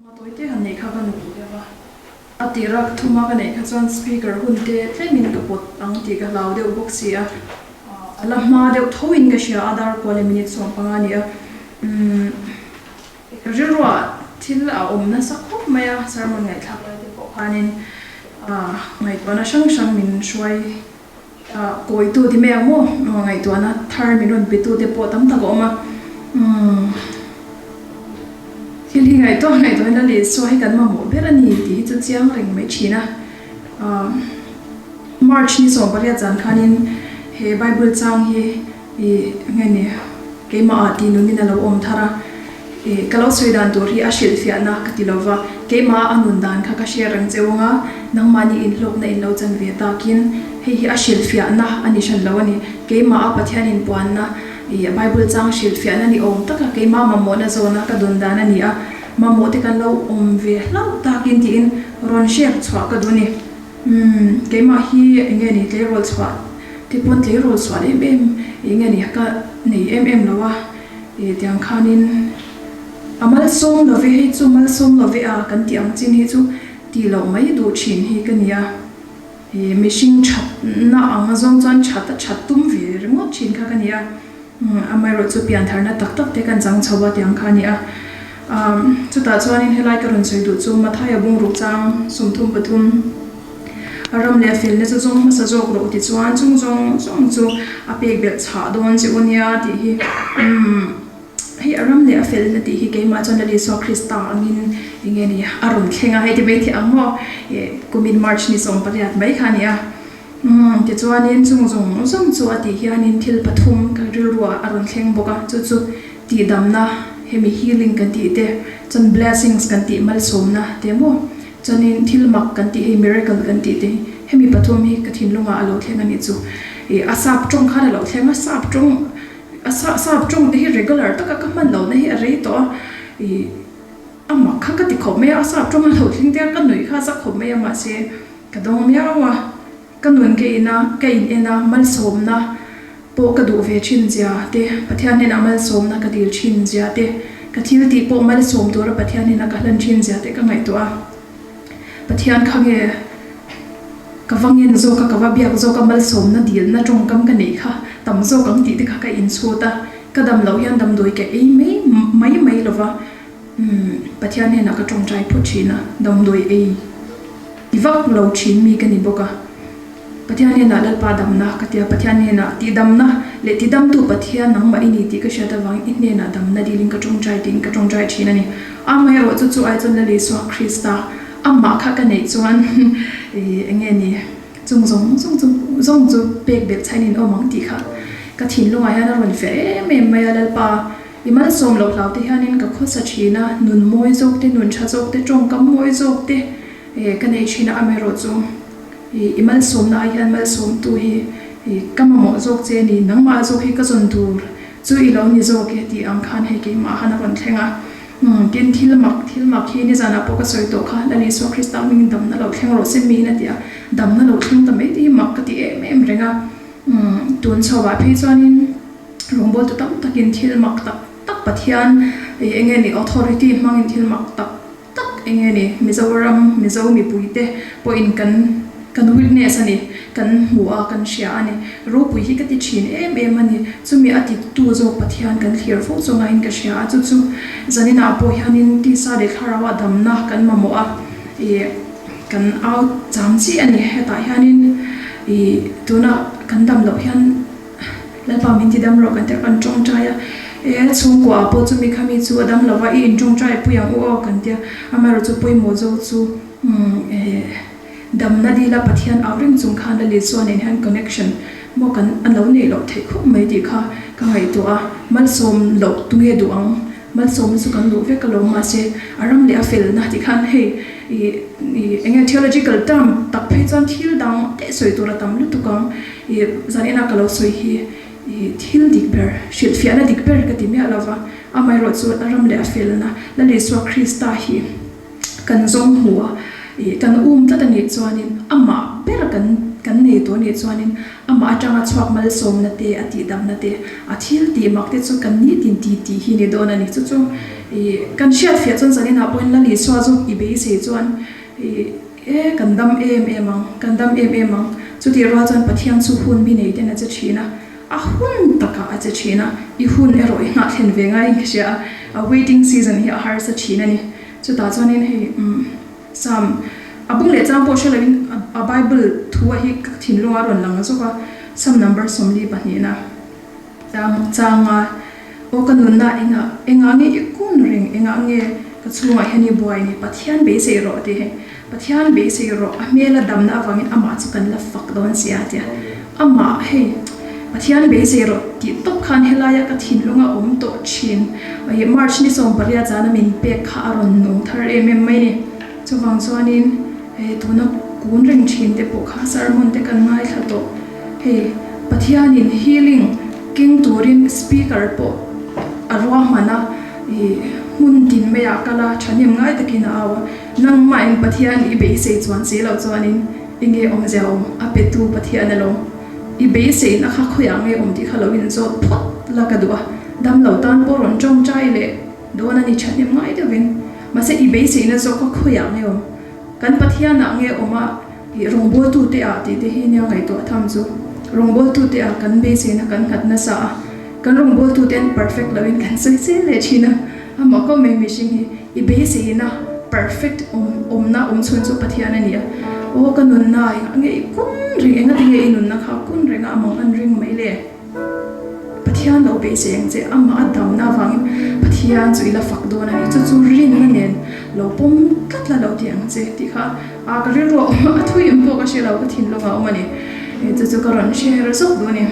Hma tawi te han neih kha ka nu duh deuh a, a tira ka thuma ka neih kha chuan speaker hun te tlemin ka pawt ang tih ka hlau deuh bawk si a, a la hma deuh tho in ka hria a, dar kua leh minute 15 a ni a, umm ka rilruah thil a awm nasa khawp mai a, sermon ngaihthlak lai te pawh khanin ngaihtuahna hrang hrang min hruai kawitu ti mai ang maw ngaihtuahna thar min rawn pe tu te pawh tam tak a awm a umm thil hi ngaihtuah ngaihtuah hian a leh saw hi kan mamawh ber a ni tih hi chu chiang reng mai thin a March ni 18 zan khanin he Bible chang hi ih nge ni keimah ah tih nunin a lo awm thar a ih ka lo sawi dan tur hi a hrilhfiahna ka ti lova keimah a nun dan kha ka hre reng che ung a nangmahni inhlawkna in lo chan ve takin hei hi a hrilhfiahna a ni hran lo a ni keimah a Pathian inpuanna ih Bible chang hrilhfiahna ni awm taka keimah mamawhna zawna ka dun dan a ni a mamawh te kan lo awm ve hlauh takin tiin rawn hriat chhuah ka duh a ni. Umm keimah hi eng nge ni tleirawl chhuah te pawn tleirawl chhuah em em eng nge ni ka nei em em lo a ih tiang khanin a malsawm lo ve hei chu malsawm lo ve a kan tih ang chin hi chu tih loh mai duh thin hi ka nia ih mihring thatna ang zawng chuan that a that tum ve ringawt thin kha ka nia. Amaherawh chu piantharna tak tak te kan chang chho a tiang kha a ni a. Chutah chuanin helai ka rawn sawi duh chu Mathaia bungruk chang 33 a ram leh a felna chu zawng hmasa zawk rawh tichuan chung zawng zawng chu a pek belh chhah dawn che u nia tih hi hei a ram leh a felna tih hi keimah chuan Lal Isua Krista angin eng nge ni a rawn thleng a hei ti mai theih ang maw kumin March ni 18 mai kha a ni a. Umm, tichuanin chung zawng zawng chu a tih hianin thil pathum ka rilruah a rawn thleng bawk a, chu chu tihdamna, hemi healing kan tih te, chuan blessings kan tih malsawmna te maw, chuanin thil mak kan tih hei miracle kan tih te hi, hemi pathum hi ka thinlungah a lo thleng a nih chu. Ih, a sap tawng khan a lo thleng a, sap tawng, a sap tawng te hi regular taka ka hman lohna hi a rei tawh a, ih, a mak kha ka ti khawp mai a, a sap tawng a lo thleng te a, ka nuih kha a za khawp mai a, mahse, Ka dawng miau a, ka nun ka in a, ka in en a, malsawmna pawh ka duh ve thin zia te, Pathian hnenah malsawmna ka dil thin zia te, ka thil tih pawh malsawm tura Pathian hnenah ka hlan thin zia te ka ngaihtuah a. Pathian kha nge ka va ngen zawk a, ka va biak zawk a, malsawmna dilna tawngkam ka neih kha tam zawk ang tih te kha ka inchhut a, ka dam loh hian damdawi ka ei mai mai mai lova, umm Pathian hnenah ka tawngtai phawt thin a, damdawi ei. Ti vak lo thin mi ka ni bawk a, Pathian hnenah Lalpa damna ka tia, Pathian hnenah tihdamna leh tidamtu Pathian nangmah i ni tih ka hriat avangin i hnenah damna dilin ka tawngtai tiin ka tawngtai thin a ni. Amaherawh chu chu ai chuan Lal Isua Krista amah kha ka neih chuan eng nge ni chung zawng zawng chu zawng chu pek belh chhain in awm ang tih kha ka thinlungah hian a rawn fiah em em mai a, Lalpa i malsawm loh hlau te hianin ka khawsa thin a, nun mawi zawk te, nun tha zawk te, tawngkam mawi zawk te, Eh ka nei thin a amaherawh chu ih i malsawmna ah hian malsawmtu hi ih ka mamawh zawk che a ni, nangmah zawk hi ka zawn tur chu i lo ni zawk e tih ang khan hei keimah han a rawn thleng a. Umm tin thil mak thil mak hi nizanah pawh ka sawi tawh kha Lal Isua Krista hmingin damna lo thleng rawh se miin a ti a, damna lo thleng ta mai te hi mak ka ti em em reng a. Umm tun chhoah phei chuanin rawngbawltu tam takin thil mak tak tak Pathian ih eng nge ni authority hmangin thil mak tak tak eng nge ni Mizoram Mizo mipuite pawhin kan kan witness a ni, kan hmu a, kan hria a ni. Ropui hi ka ti thin em em a ni. Chumi a titu zawk Pathian kan thlir fo chu ngaiin ka hria a, chu chu zaninah pawh hianin tisa leh thlarauah damna kan mamawh a, ih kan au cham chi a ni. Hetah hianin ih tuna kan dam loh hian Lalpa min ti dam rawh kan ti a, kan tawngtai a, e chhungkua ah pawh chumi kha mi chu a dam lo va, i intawngtai pui ang u aw kan ti a, amaherawh chu pawimawh zo chu e damna dila Pathian au reng chung khan Lal Isua nen hian connection maw kan a lo neih loh theih khawp mai tih kha ka ngaihtuah a, malsawm loh tunge duh ang? Malsawmna chu kan duh vek alawm mahse a ram leh a felna tih khan hei ih ih eng nge theological term tak phei chuan thil dang te sawi tur a tam lutuk ang ih zanina ka lo sawi hi ih thil dik ber hrilhfiahna dik ber ka ti miah lova amaherawh chu a ram leh a felna Lal Isua Krista hi kan zawng hmu a ih kan um tlat a nih chuanin amah ber kan kan nei tawh a nih chuanin Amah atanga chhuak malsawmna te, a tihdamna te, a thil tih mak te chu kan nitin ti tih hi ni dawn a ni. Chu chu I kan hriat fiah chuan zaninah pawhin Lal Isua chu i beisei chuan i e kan dam em em ang, kan dam em em ang. Chutih rual chuan Pathian chu hun bi nei ten a che thin a, a hun takah a che thin a, i hun erawh i nghah thlen ve ngaiin ka hria a, a waiting season hi a harsa thin a ni. Chutah chuanin hei umm Psalm a bung leh chang pawh hre loin a Bible thu a hi ka thinlung a rawn lang zawk a, Psalm number 42na. Chang chang a, Aw ka nunna engah engah nge i kun reng, engah nge ka chhungah hian i buai ni, Pathian beisei rawh tih hi, Pathian beisei rawh, a hmela damna avangin amah chu kan la fak dawn si a tia, amah hei Pathian beisei rawh tih tawp khan helaia ka thinlunga awm tawh thin, ih March ni 18 zana min pek kha a rawn nung thar em em mai ni, chuvang chuanin hei tuna kun reng thin te pawh kha sermon te kan ngaithla tawh. Hei Pathianin healing keng turin speaker pawh a ruahman a, i hmun tin maiah kal a, thahnem ngai takin a au a, nangmahin Pathian i beisei chuan si loh chuanin enge awmzia awm, a petu Pathian alawm, i beiseina kha khawiah nge awm tih kha lo inzawt phawt la ka duh a, damlo tan pawh rawn tawngtai leh dawn a ni thahnem ngai deuhin, mahse i beiseina zawk kha khawiah nge awm, kan Pathianah nge awm a, Ih rawngbawltute ah tih te hi nia ngaihtuah tham chu. Rawngbawltute ah kan beiseina kan nghat nasa a, kan rawngbawltute an perfect loin kan sawi zel leh thin a, amah kawm mai mihring hi i beiseina perfect awm awmna awm chhun chu Pathian a ni a, aw ka nunna engah nge i kun reng engatinge i nunna kha kun renga amang an ring mai le? Pathian lo beisei ang che, amah a damna avangin Pathian chu i la fak dawn a ni, chu chu rinna nen lo pawm tlat la lo ti ang che tih kha a ka rilru a awm a, a thui em pawh ka hre lo, ka thinlung a awm a ni, chu chu ka rawn share zawk duh a ni.